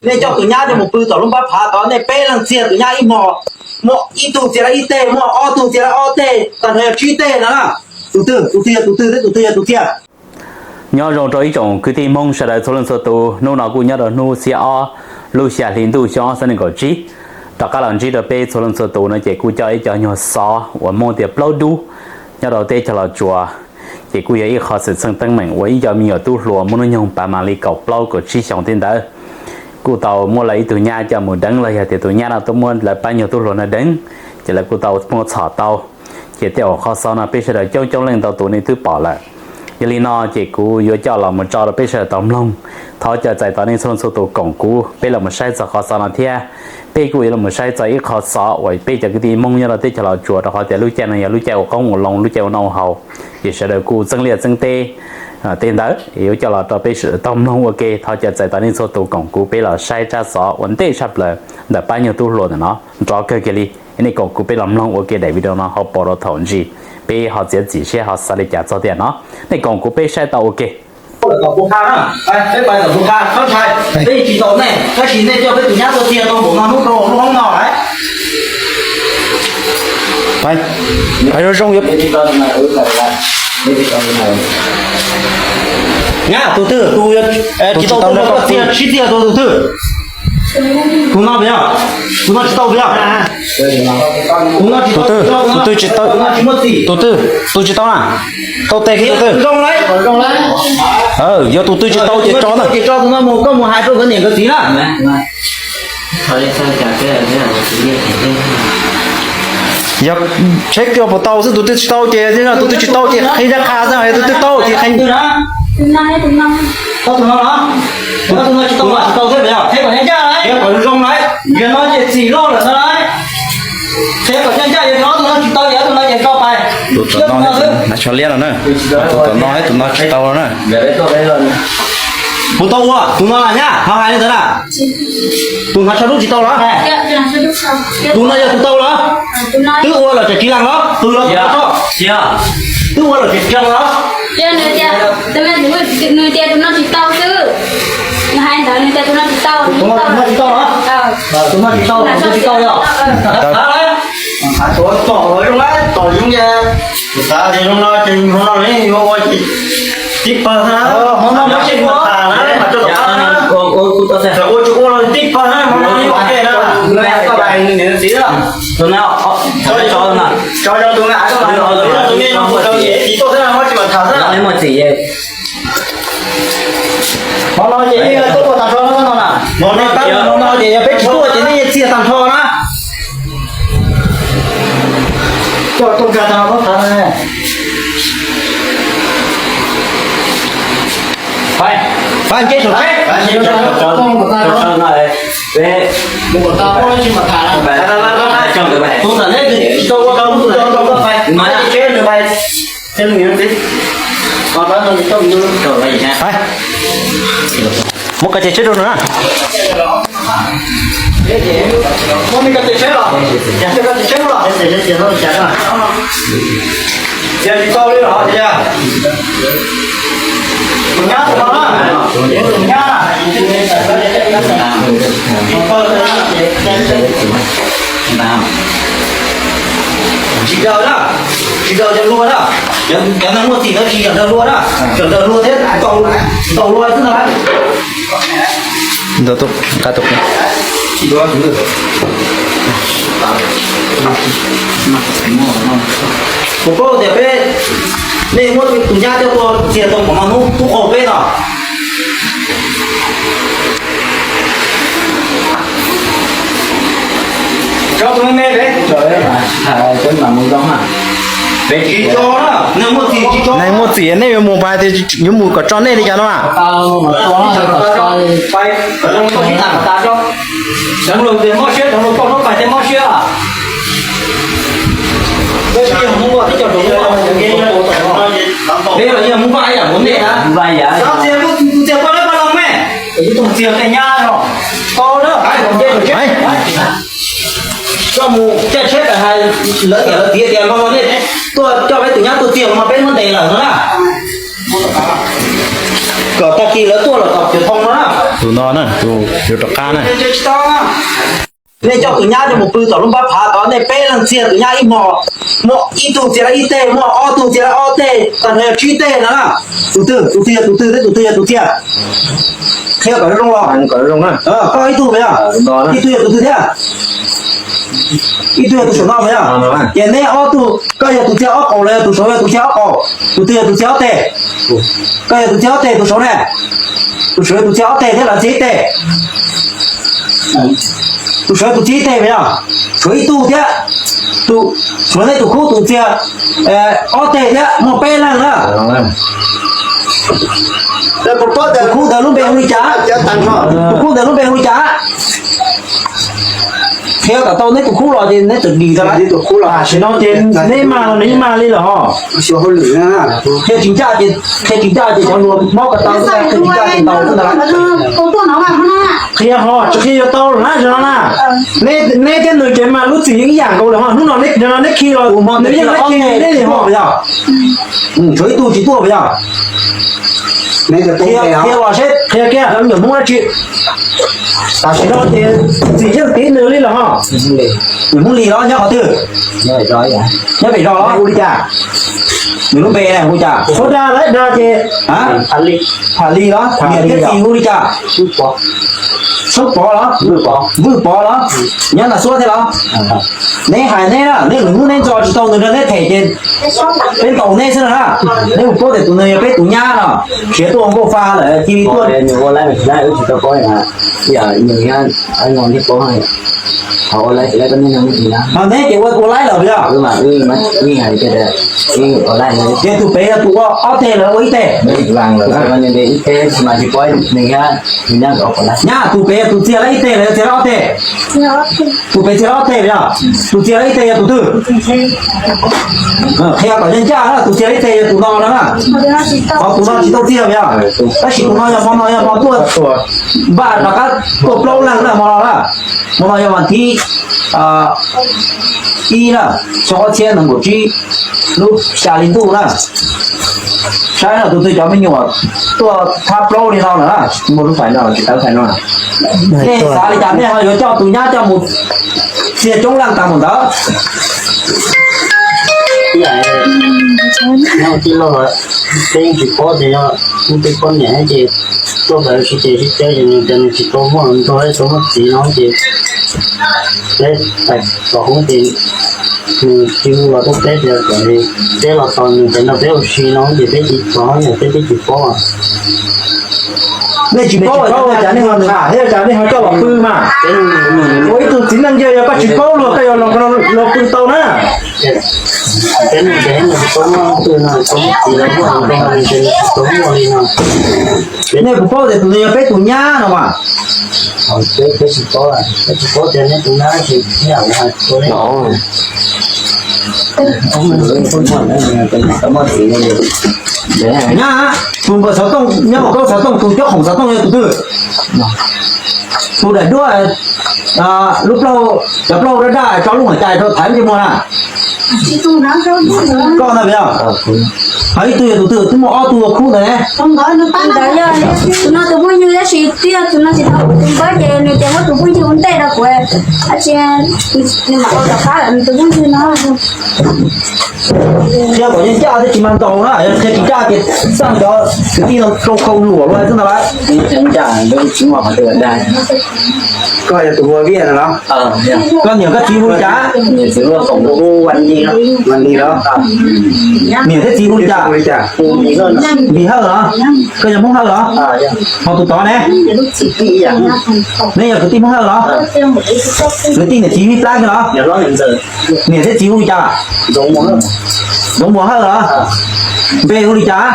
Nej coj tus nyab coj mus pw tom lub npab phav tod, nej peb leeg txiag tus nyab ib hmos, muaj ib tug txiag lawm ib teg, muaj ob tug txiag lawm ob teg, tag nrho yog tsib teg no na. Tus twg, tus twg yog tus twg thiab tus twg yog tus txiag? Nyob zoo rau ib tsoom kwv tij Hmoob sawv daws txhua leej txhua tus, hnub no kuj nyob rau hnub xiab ob lub xya hli ntuj xyoo ob txhiab nees nkaum tsib. Rov qab los ntsib rau peb txhua leej txhua tus no ces kuj coj ib co nyuag xov uas Hmoob tias plaub dub nyob rau teb chaws Los Tsuas. Ces kuj yog ib qho xwm txheej teeb meem uas ib co me nyuam tub hluas muaj hnub nyoog pas mam li kaum plaub kaum tsib xyoos tej ntawd, kuj tau muab lawv ib tug nyab coj mus deev los yog tias tus nyab no tuaj muab lawv pab nyuag tub hluas no deev, ces lawv kuj tau muab txhom tau. Ces tej uas qhov xov no peb sawv daws coob coob leej ntau tus nej twb pom lawm. Yog li no ces kuv yuav coj los mus tso rau peb sawv daws tau mloog. Thov caw txais tos nej txhua leej txhua tus koom kuv peb los mus saib txog qhov xov no thiab. Peb kuj yuav los mus saib txog ib qho xov uas peb cov kwv tij Hmoob nyob rau teb chaws Los Tsuas, rau qhov tias lub caij no yog lub caij ua qoob ua loo, lub caij ua noj ua haus, ces sawv daws kuj txeeb liaj txeeb teb tej ntawd. Yuav coj los rau peb sawv daws tau mloog ua ke. Thov caw txais tos nej txhua tus koom kuv peb los saib tsab xov uas ntej tshaj plaws ntawm pab nyuag tub hluas ntawm no nrov kawg kiag li. Nej koom kuv peb los mloog ua ke daim video no ho pom rau thaum ntsis, peb ho txiav txim siab ho xav li cas txog tiam no. Nej koom kuv peb saib tau ua ke. Peb pais tom Phu Kha, peb tsis tau nej, tab sis nej coj peb tus nyab tuaj txiag tau npaum no hnub rau lub hoob no lawm. Pais zoo zoo. Nyab, tus twg, tus txiag sib txiag tus, tus twg? Tus no puas yog? Tus no tsis tau puas yog? Tus no tsis tau, tus twg tsis tau? Tus twg, tus tsis tau na? Tau tes kiag tus twg? Yog tus twg tsis tau ces tso ntag. Ces tso tus no mus, koj mus hais rau nkawd niam nkawd txiv na. Yog tsheb kiag puas tau xwb, tus twg tsis tau ces, tus twg tsis tau ces qhia zaj qha xwb, tus twg tau ces qhia. Tus no, tus no tsis tau, tsis tau thiab yog? Qhia kom zoo zoo lawm, yog no ces txim loj lawm no lawm. Qhia kom ncaj ncaj, yog no tus no tsis tau, yog tus no ces tso pais. Tus tom no, tus no tsis tau, tus no, tus no tsis tau na. Puas tau ua tus no na nyab, ho hais li ntawd na. Tus hnav tsho dub tsis tau los? Tus no yog tus tau los? Twb ua los tseem tsis lees los? Tus los tsis tau. Twb ua los tseem tsis lees los? Nws tias tus no tsis tau xwb. Nws hais ntawd nws tias tus no tsis tau. Tus no tsis tau los? Tus no tsis tau, tus tsis tau yog. Tom zoo, tom zoo ces, xav tias zoo no ces hmo no yuav ua ces tib pawg na, hmo no mas tsis ua tham na, mas rau tom qab na. Txawm ua tsis ua los tib pawg na, hmo no ua ke na. Tso rau tus na, tus me no mus rau ces tsis tuaj xwb na, muab tsis mam tham xwb na. Hmo no ces yeej tuaj ua tag nrho no na. Hmo no, hmo no ces yog peb tsis tuaj ces nej yeej txiag tag nrho na. Coj tuaj kag tag nrho thav na. Pab ntseb saum tsheb. Tus ntawm neb tsis tau ua tau, tus ntawm neb tsis tau ua tau, mas tsheb nws pais. Muab koj ceg tsheb rau nws na. Muab koj ceg tsheb los, koj ceg tsheb los. Ces tsis tau li los tias. Tus nyab tus no na, tus nyab na. Tsis daws na, tsis daws cov hluas na. Cov neeg muaj txim ntawd tsis yog daws hluas na, yog daws hluas thiab tau hluas xwb na. Ntau tuaj, nqa tuaj. Kuv paub tias peb, nej muab tus nyab coj tuaj txiag tau npaum no hnub tub qaug peb no. Tso tus me me pem. Tsis tso na, neeg muaj txim tsis tso. Neeg muaj txim nej yuav mus pais tias yuav mus kom tso nej li cas no mas. Cov hluas tias mob siab, cov hluas koj hnub pais thiaj mob siab. Peb yog Hmoob Vaj, peb cov hluas Hmoob Vaj, peb yog Hmoob Vaj ib yam nkaus nej na. Xav txiag kuj tus txiag poj lab poj log me, tus txiag tej nyab no, tau lawm, hais kom nce kom tsheb. Koj mus caij tsheb pais hais lawv niam lawv txiv tias hmo no nej tuaj coj peb tus nyab tuaj txiag mas peb muab ntes lawm no na. Kom tag kis lawv tuaj los tom Cawm Thoo no na. Tus no na, tus yuav rov qab na. Nej coj tus nyab coj mus pw tom lub npab phav tod, nej peb leeg txiag tus nyab ib hmos, muaj ib tug txiag lawm ib teg, muaj ob tug txiag lawm ob teg, tag nrho yog tsib teg no na. Tus twg, tus twg yog tus twg thiab tus twg yog tus txiag? Qhia kom zoo los. Koj ib tug yog, ib tug yog tus twg thiab? Ib tug yog tus saum no yog. Ces neb ob tug, koj yog tus txiag ob qaum los yog tus saud yog tus txiag ob qaum? Tus twg yog tus txiag ob teg? Koj yog tus txiag ob teg, tus saud ne? Tus saud yog tus txiag ob teg thiab los txiag ib teg? Tus saud tus txiag ib teg mas yog, tshuav ib tug thiab, tus, tshuav nej tus khub tus txiag ob teg thiab, muaj peb leeg na. Tus khub ntawd lub npe hu li cas? Tus khub ntawd lub npe hu li cas? Qhia kom tau neb tus khub los ces neb txawm dim tau lawm. Tam sim no ces neb mag los neb mag li lawm hos. Qhia tsis ncaj ces, qhia tsis ncaj ces cov hluas mob ko taw xwb, qhia tsis ncaj ces ntaus xwb ntag. Qhia ho tsis qhia yuav tau lawm na, zaum no na. Neb, neb thiab nws ces mas lub txim yeej ib yam nkaus lawm hos. Hnub no neb, zaum no neb khi los nws yeej lab khi neb li hos yog. Tshuav ib tug tsis tuaj puas yog? Qhia los seb qhia kiag nyuam Hmoob dab tsi. Tam sim no ces txim yeej tiv nws li lawm hos. Nws Hmoob li los nyob qhov twg? Nyob pem zos los hu li cas? Nws lub npe hu cas? Suav dag lawm dag ces Pham Lis los niam thiab txiv hu li cas? Sub Pov los? Vwj Pov los? Nyob Naj Xuab thiab los? Neb hais neb na, neb lwm hnub neb ntso tsis tau nws nrog neb them ces peb ntaus neb xwb no na. Neb puas paub tias tus nws yog peb tus nyab no, khiav tuaj ua nkauj fa lawm cia li tuaj. Ho neb ces ua, ua laib lawm puas yog? Ces tus pem yog tus ua ob teg los ua ib teg? Nyab, tus pem yog tus txiag lawm ib teg los yog txiag lawm ob teg? Tus pem txiag lawm ob teg puas yog? Tus txiag lawm ib teg yog tus twg? Qhia kom ncaj ncaj na, tus txiag lawm ib teg yog tus no no na. Ho tus no tsis tau txiag puas yog? Tab sis tus no yog hmo no yog hmo tuaj npaj rov qab tuaj plaub leeg na hmo no na. Hmo no yog vas thib ib na, xyoo ob txhiab nees nkaum tsib, lub xya hli ntuj na. Saib no tus twg cov me nyuam tuaj thab plaub li no lawm na, muaj lub fais no tsis tawv fais no. Nej xav li cas nej ho yuav coj tus nyab coj mus txiag coob leej tas mus ntawd? Peb yeej tsis paub tias yog tej poj niam ces tuaj ntawd sib ceg sib ceg ces nws tias nws tsis tau muaj hluas nraug tau muaj txiv no ces peb tom hoob ces nws tsis hu los tuaj peb tias kom peb los tos nws pem nrog peb ua si no ces peb tsis tso yog peb twb tsis paub. Nej tsis paub ua cas nej ho tham thiab cas nej ho coj los pw mas? Ua ib tug txiv neej yog koj tsis paub luag koj yuav los pw tau na. Nej puas paub tias tus no yog peb tus nyab no mas? Nyab, tus npawg xov tooj nyob hauv koj xov tooj, tus cob khoom xov tooj yog tus twg? Tus daim duab lub plaub, cov plaub daj daj tso lub hauv cai rau thaiv ntsej muag na. Koj ntag puas yog? Ho ib tug yog tus twg? Twb muaj ob tug khub ntawd ne. Tus no tus phooj ywg tab sis twb yog tus no tsis tau tus npawb ces nws tias muab tus phooj ywg ua ntej rau kuv, tab sis nws mam ua rov qab lawm nws tus phooj ywg no. Qhia kom yeej ncaj thiab tsis mag ntaus na, yog qhia tsis ncaj ces xaj cov kwv tij no rau khau luam lawm xwb ntag lauj. Koj yog tus hu ua Viaj no los? Koj niam koj txiv hu li cas? Niam thiab txiv hu li cas? Npis Hawj los? Koj yog Hmoob Hawj los? Ho tus tod ne? Neb yog kwv tij Hmoob Hawj los? Kwv tij niam txiv vij plab kiag los? Niam thiab txiv hu li cas? Zoov Muas Hawj los? Npe hu li cas?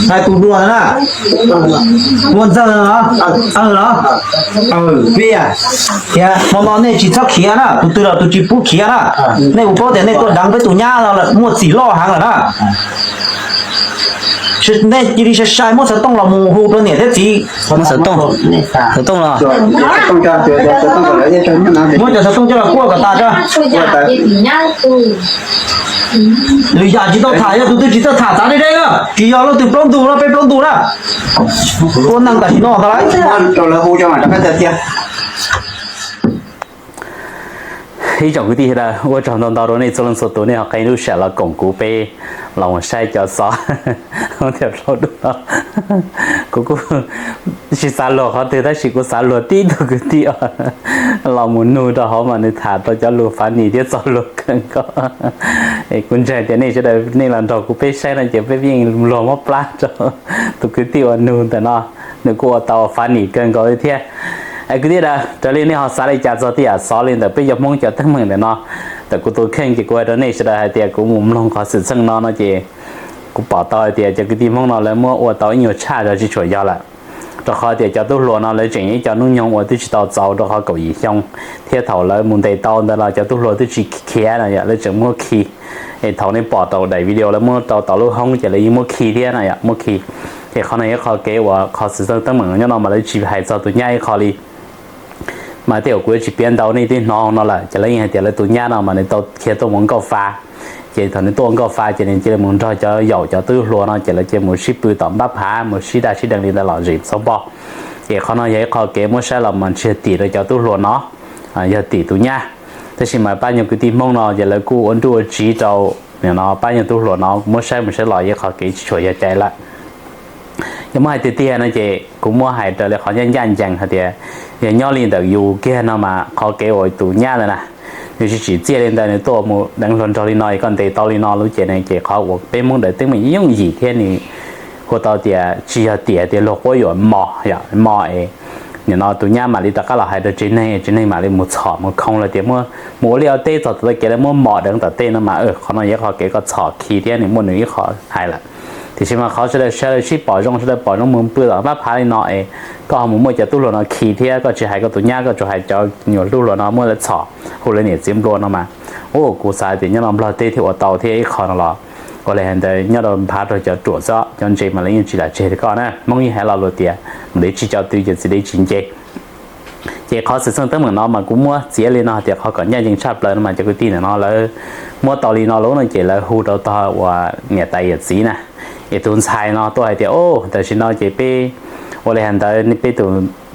Hais tus hluas ntawd na. Ua Ntxawg los? Awg los? Aw, Viaj. Hmo no nej tsis txhob khiav na, tus twg los tus tsis pub khiav na. Nej puas paub tias nej tuaj deev peb tus nyab no lawm muaj txim loj heev lawm na. Nej cia li sai sai muab xov tooj los mus hu rau niam thiab txiv. Muab xov tooj, xov tooj los. Muab cov xov tooj coj los kuaj kom tas tso. Lwm yam tsis tau tham, yog tus twg tsis tau tham txav deb deb na, tsis yog leej twg plaub ntug no, peb plaub ntug na. Ua neeg tam sim no tau lawm. Rau lawv hu rau mam rov qab tiag. Ib tsoom kwv tij sawv daws, ua tsaug ntau ntau rau nej txhua leej txhua tus nej ho qee lub sij hawm los koom kuv peb los mus saib cov xov thiab plaub dub no. Kuv kuj tsis xav luag qhov twg tab sis kuv xav luag tib tug kwv tij los mus nug rau hauv mas nws tham tau cov lus funny thiab txaus luag kawg nkaus. Es kuv ntseeg tias nej sawv daws nej los nrog kuv peb saib no ces peb yeej luag mob plab rau tus kwv tij uas nug ntawm no, nws kuj ua tau funny kawg nkaus li thiab. Es kwv tij sawv daws, raws li nej ho xav li cas txog tej yam xov li ntawm peb cov Hmoob cov teeb meem ntawm no, ntawm kuv tus kheej ces kuv hais rau nej sawv daws hais tias kuv mus mloog qhov xwm txheej no no ces kuv pom tau hais tias cov kwv tij Hmoob no lawv muab ua tau ib nyuag tshaj zog tsis tshua yog lawm. Rau qhov tias cov tub hluas no lawv tseem yog ib co hnub nyoog uas twb tsis tau txaus, rau qhov kaum yim xyoo, thiab thaum lawv mus ntes tau ntawd los cov tub hluas twb tsis khiav no yom, lawv tseem muab khi. Es thaum nej pom tau daim video lawv muab rau tom lub hoob ces lawv yeej muab khi thiab no yom, muab khi. Ces qhov no yog ib qho kev uas qhov xwm txheej teeb meem nyob no mas lawv tsis hais txog tus nyab ib qho li. Mas tej zaum kuv yuav tsis piav ntau, nej twb hnov no lawm, ces lawv yeej hais tias lawv tus nyab no mas nws tau khiav tuaj mus nkauj fa. Ces thaum nws tuaj nkauj fa ces nws cia li mus nrog cov yaum cov tub hluas no ces lawv cia li mus sib pw tom npab phav, mus sib daj sib deev li ntawd los zem txhob npog. Ces qhov no yog ib qho kev muab saib los mas tsis yog tim rau cov tub hluas no, yog tim tus nyab. Tab sis mas pab nyuag kwv tij Hmoob no ces lawv kuj ua nruj ua tsiv rau nim no pab nyuag tub hluas no, kuv muab saib mus saib los yog qhov kev tsis tshua yog cai lawm. Yog muab hais tiag tiag no ces kuv muab hais raws li qhov ncaj ncaj ncees hais tias yog nyob li ntawm yus kiag no mas qhov kev uas tus nyab ntawd na, nws tsis tsim txiaj li ntawd nws tuaj mus deev hluas nraug li no es koj ntes tau li no lub cev ne, ces qhov uas peb Hmoob daws teeb meem yooj yim thiab nws hu tau tias tsis yog tias tias luag quab yuam mos, mos es nim no tus nyab mam li rov qab los hais rau tsev neeg, tsev neeg mam li mus txhom mus khoo los tias mus ua liaj ua teb txog tom tej kev lawv muab mos deev tom tej no mas qhov no yog qhov kev koj txhom khi thiab nws muaj nws ib qho hais lawm. Tiam sis mas qhov sawv daws sawv daws sib pom zoo, sawv daws pom zoo mus pw tom npab phav li no es koj ho mus muaj cov tub hluas no khi thiab koj tsis hais koj tus nyab, koj tsuas hais cov nyuag tub hluas no muab lawv txhom hu lawv niam txiv nplua no mas, u, kuv xav tias nyob rau Nplog teb thiaj ua tau thiab ib qho no los ua li hais ntawd nyob rau nphav rau cov ruam xwb, cov ntse mas lawv yeej tsis lam tseg rau koj na. Hmoob yeej hais lo lus tias mus dev tsis coj tw ces txiv dev tsis nce. Ces qhov xwm txheej teeb meem no mas kuv muab txiav li no hais tias qhov kom ncaj ncees tshaj plaws no mas cov kwv tij ntawm no lawv muab tau li no lub no ces lawv hu rau tog uas niam tais yawm txiv na, es tus ntxhais no tuaj hais tias, o, tam sim no ces peb ua li hais ntawd peb tus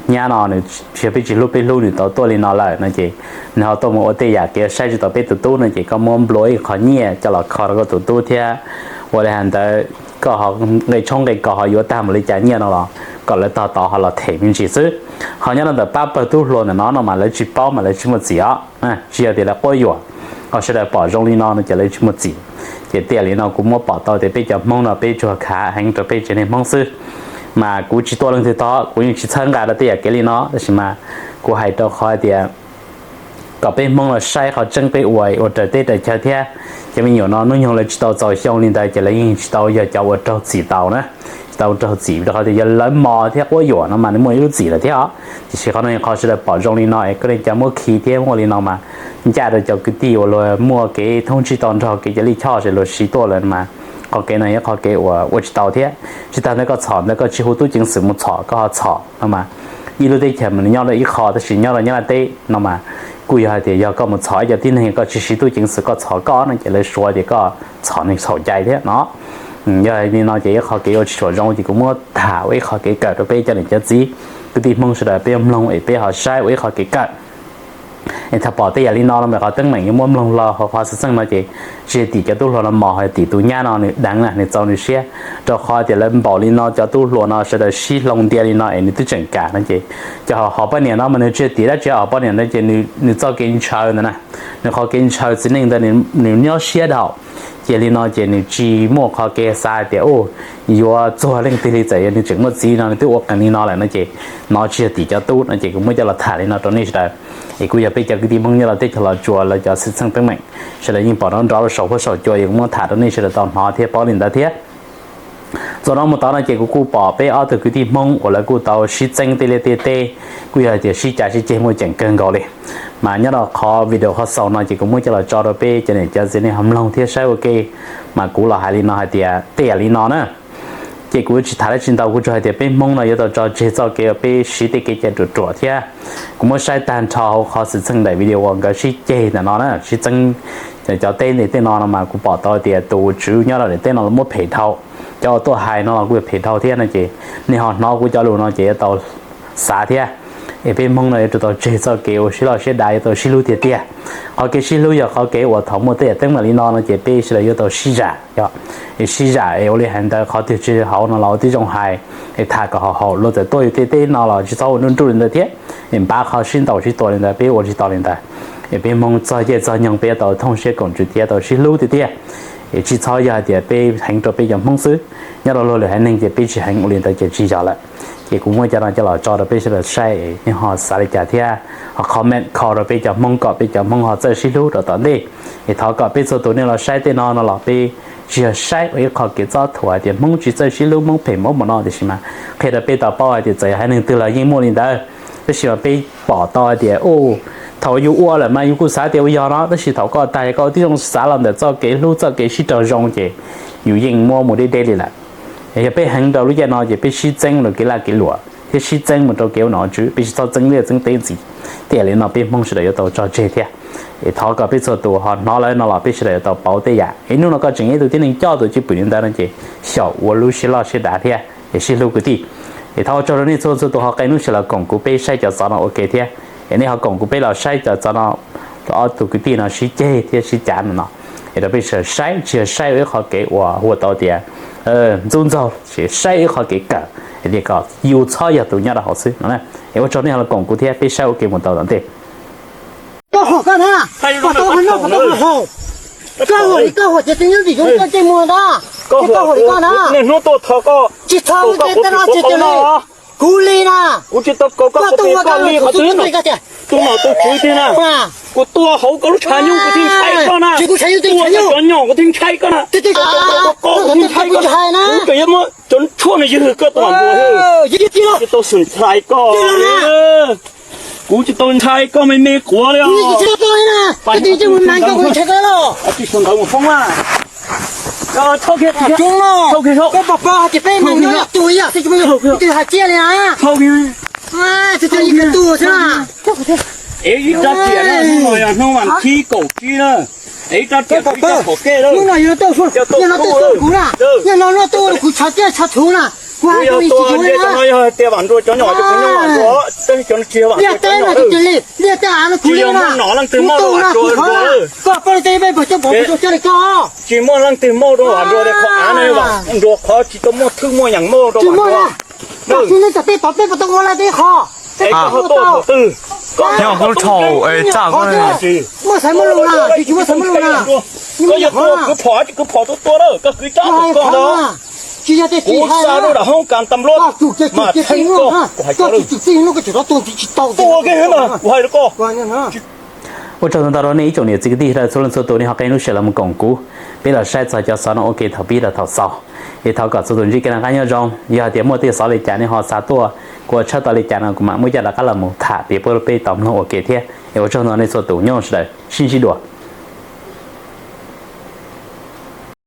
nyab no nws tsis yog peb tsis hlub, peb hlub nws tau tuaj li no lawm no ces nws ho tuaj mus ua tej yam kev saib tsis taus peb tus tub no ces koj muab nplua ib qho nyiaj coj los kho rau koj tus tub thiab ua li hais ntawd koj ho nqe tshoob nqe kos ho yuav tag mus li cas nyiaj no los kom lawv tog tod ho los them me ntsis xwb. Ho nyob rau ntawm pab pawg tub hluas ntawm no no mas lawv tsis paub mas lawv tsis muaj txim os, tsis yog tias lawv quab yuam. Ho sawv daws pom zoo li no no ces lawv tsis muaj txim. Ces tiam li no kuv muab pom tau tias peb cov Hmoob no peb tsuas khav heev rau peb tsev neeg Hmoob xwb. Mas kuv tsis tuaj leej twg tod, kuv yeej tsis txhawb nqa rau tej yam kev li no, tab sis mas kuv hais rau qhov tias kom peb Hmoob los saib qhov tseeb peb ua, ua raws teb raws chaw thiab. Cov me nyuam no hnub nyoog lawv tsis tau txaus xyoo li ntawd ces lawv yeej tsis tau yog cov uas raug txim tau na, tsis tau raug txim rau qhov tias yog lawv mos thiab quab yuam no mas nws muaj ib lub txim lawm thiab os. Tiam sis qhov no yog qhov sawv daws pom zoo li no es koj li cas muab khi thiab muaj li no mas ncaj rau cov kwv tij uas luag muaj kev thoob tsib to nrog kev cov lij choj sawv luag siv tuaj lawm mas qhov kev no yog qhov kev uas ua tsis tau thiab. Tsis tas ntawd koj txhom ntawd koj tsis hu tub ceev xwm mus txhom, koj ho txhom no mas ib lub teb chaws mas nws nyob rau ib qho tab sis nyob rau Nyab Laj teb no mas kuj yog hais tias yog koj mus txhom ib co tib neeg koj tsis siv tub ceev xwm koj txhom koj no ces lawv suav tias koj txhom neeg txhaum cai thiab no. Yog li no ces ib qho kev ua tsis tshua zoo ces kuv muab tham ua ib qho kev kawm rau peb cov niam cov txiv kwv tij Hmoob sawv daws peb yuav mloog es peb ho saib ua ib qho kev kawm. Es thaum pom tej yam li no no mas qhov teeb meem yuav muab mloog los hauv qhov xwm txheej no ces tsis tim cov tub hluas no mos, ho tim tus nyab no nws deev na nws txaus nws siab. Rau qhov tias lawv npaum li no cov tub hluas no sawv daws sib hloov ntia li no es nws twb tseem kam no ces cov hom poj niam no mas nws tsis tim dab tsi, hom poj niam no ces nws txoj kev ntshaw ntawd na, nws qhov kev ntshaw txiv neej ntawd nws nyob siab dhau. Ces li no ces nws tsis muaj qhov kev xav tias u yuav txuag leej twg li, txawm yog nws tseem muaj txiv no nws twb ua qees li no lawm no ces no tsis yog tim cov tub no ces kuv muab coj los tham li no rau nej sawv daws. Es kuj yog peb cov kwv tij Hmoob nyob rau teb chaws Los Tsuas lawv cov xwm txheej teeb meem sawv daws yeej pom nrov nrov rau saum huab saum cua es kuv muab tham rau nej sawv daws tau hnov thiab paub li ntawd thiab. Txuas no mus tod no ces kuv kuj pom peb ob tug kwv tij Hmoob uas lawv kuj tau sib txeeb tej liaj tej teb, kuj yog hais tias sib cav sib ceg muaj ceem kawg nkaus li. Mas nyob rau qhov video qhov xaus no ces kuv muab coj los tso rau peb cov niam cov txiv nej ho mloog thiab saib ua ke. Mas kuv los hais li no hais tias tej yam li no na, ces kuv tsis tham dab tsi ntau, kuv tsuas hais tias peb Hmoob no yuav tau tso tseg txoj kev uas peb siv tej kev cai ruam ruam thiab. Kuv muab saib tag nrho hauv qhov xwm txheej daim video uas nkawd sib ceg ntawm no na, sib txeeb cov teb ntawm tej no no mas kuv pom tau tias tus tswv nyob rau ntawm teb no los muab phem dhau, cov uas tuaj hais no los kuj phem dhau thiab no ces nej ho hnov kuv cov lus no ces yuav tau xav thiab. Es peb Hmoob no yuav tsum tau tseg txoj kev ua siab loj siab dav, yuav tau sib hlub tiag tiag. Qhov kev sib hlub yog qhov kev uas thaum muaj tej yam teeb meem li no no ces peb sawv daws yuav tau sib zam, yog, es sib zam es ua li hais ntawd qhov twg tsis haum no los ua tib zoo hais, es tham kom haum haum, luag txawm tuaj yus tej teb no los tsis txhob ua nruj nruj li ntawd thiab. Es npaj qhov sib ntaus sib tua li ntawd peb ua tsis tau li ntawd. Es peb Hmoob txog caij txog nyoog peb yuav tau thooj siab koom tswv thiab tau sib hlub tiag tiag. Es tsis txhob yog hais tias peb heev rau peb cov Hmoob xwb, nyob rau luag lwm haiv neeg ces peb tsis heev ua li ntawd ces tsis yog lawm. Ces kuv muab cov no coj los tso rau peb sawv daws saib, nej ho xav li cas thiab ho comment kho rau peb cov Hmoob kom peb cov Hmoob ho txawj sib hlub rau tom ntej. Es thov kom peb txhua tus nej los saib tej no no los peb tsis yog saib ua ib qho kev txob thuam hais tias Hmoob tsis txawj sib hlub, Hmoob phem Hmoob mus no, tiam sis mas qhia rau peb tau paub hais tias txawm yog haiv neeg twg los yeej muaj li ntawd, tab sis mas peb pom tau hais tias u, thaum yus ua lawm mas yus kuj xav tias ua yog no, tab sis thaum koj tag koj ua tib zoo xav los ntawm txoj kev hlub txoj kev sib raug zoo ces yus yeej muab mus deb deb li lawm. Yog peb heev rau lub caij no ces peb sib txeeb rau kev laj kev luam thiab sib txeeb mus rau kev ua nom tswv, peb tsis txhob txeeb liaj txeeb teb ntxiv. Tej yam li no peb Hmoob sawv daws yuav tau tso tseg thiab. Es thov kom peb txhua tus ho hnov lawm no los peb sawv daws yuav tau pauv tej yam. Es hnub no koj tseem yog ib tug tib neeg coj tus cwj pwm li ntawd no ces xyaum ua lub siab loj siab dav thiab es sib hlub kwv tij. Es thov ua tsaug rau nej txhua txhua tus ho qee lub sij hawm los koom kuv peb saib cov xov no ua ke thiab. Es nej ho koom kuv peb los saib cov xov no, ob tug kwv tij no sib ceg thiab sib cav no no. Es rau peb sawv daws saib, tsis yog saib ua ib qho kev uas hu tau tias ntxub ntxaug, saib ua ib qho kev kawm hais tias kom yus txhob yog tus nyob rau hauv xwb no. Es ua tsaug nej ho los koom kuv thiab peb saib ua ke mus tau tom ntej. Koj hom koj na, koj tau hom no koj tau hom hauv. Koj hom li koj hom ces twb nyob ntxim zoo koj ntsej muag ntag. Koj hom li koj na. Hnub tuaj thov koj, tsis thov kuv tej no tsis tus li. Kuv li na. Kuv tsis tau kaus koj, kuv tus koj li qhov twg na. Tus nom tus tswv tiag na. Kuv tua hauv koj lub tshav nyuj kuv thiaj ntshai koj na. Tua cov nyom kuv thiaj ntshai koj na. Tua koj kuv thiaj ntshai koj na. Kuv tseem yuav muab cov tshuaj no ywg koj tus lam ntuas. Tsis tau xwm ntshai koj. Kuv tsis tau ntshai koj me me quav li os. Tsis tau ntawd mus foob na. Koj pom pom hais tias peb mas nyob yog tuag ib yam xwb, tsis muaj tus hais tsiaj li na. Tus tus ib rab riam no yog hnub vas thib kaum tsib na. Es ib rab riam ib rab qhov kej lawm. Hnub no yog tuaj, yog no tuaj kuv na. Yog no no tuaj kuv tshav tsiaj tshav txhuv na. Kuv yog tuaj ntiag cov no yog tias vam nrua cov nyom cov kuv nyob vam nrua, tab sis cov no tsis yog vam nrua cov nyom. Liaj teb no tus li, liaj teb av no kuv li na. Tsis yog muaj nom leej twg muaj rau vam nrua li koj. Koj poj niam tej peb pom coj pom coj li koj. Tsis muaj leej twg muaj rau vam nrua li qhov av no vam nrua qhov tsis tau muaj thwj muaj yees muaj rau vam nrua. Koj xwb nej tam peb pom peb puas tau ua lawm tej qhov. Es koj ho tuaj thaum twg? Nyob kuv thaum es txaj koj ne. Muaj xaiv muaj lus na, tsis muaj xaiv muaj lus na. Koj yuav tuaj kwv phom tsis kwv phom tuaj tuaj lawm, koj kwv tsab tus koj ntag. Tsis yog tias kuv xa rau nram hoob kas tas npluab mas theej koj, kuv hais koj lawm. Tuaj kiag mas kuv hais rau koj. Ua tsaug ntau ntau rau nej ib tsoom niam txiv kwv tij sawv daws txhua leej txhua tus nej ho qee lub sij hawm los mus koom kuv, peb los saib txog cov xov no ua ke thaum pib rau thaum xaus. Es thov kom txhua tus ntsib kev noj qab nyob zoo, yog hais tias muaj tej xov li cas nej ho xa tuaj, kuv ua tshawb tau li cas no kuv mam muab coj rov qab los mus tham piav pub rau peb tau mloog ua ke thiab. Es ua tsaug ntau nej txhua tus, nyob zoo sawv daws, sib ntsib dua.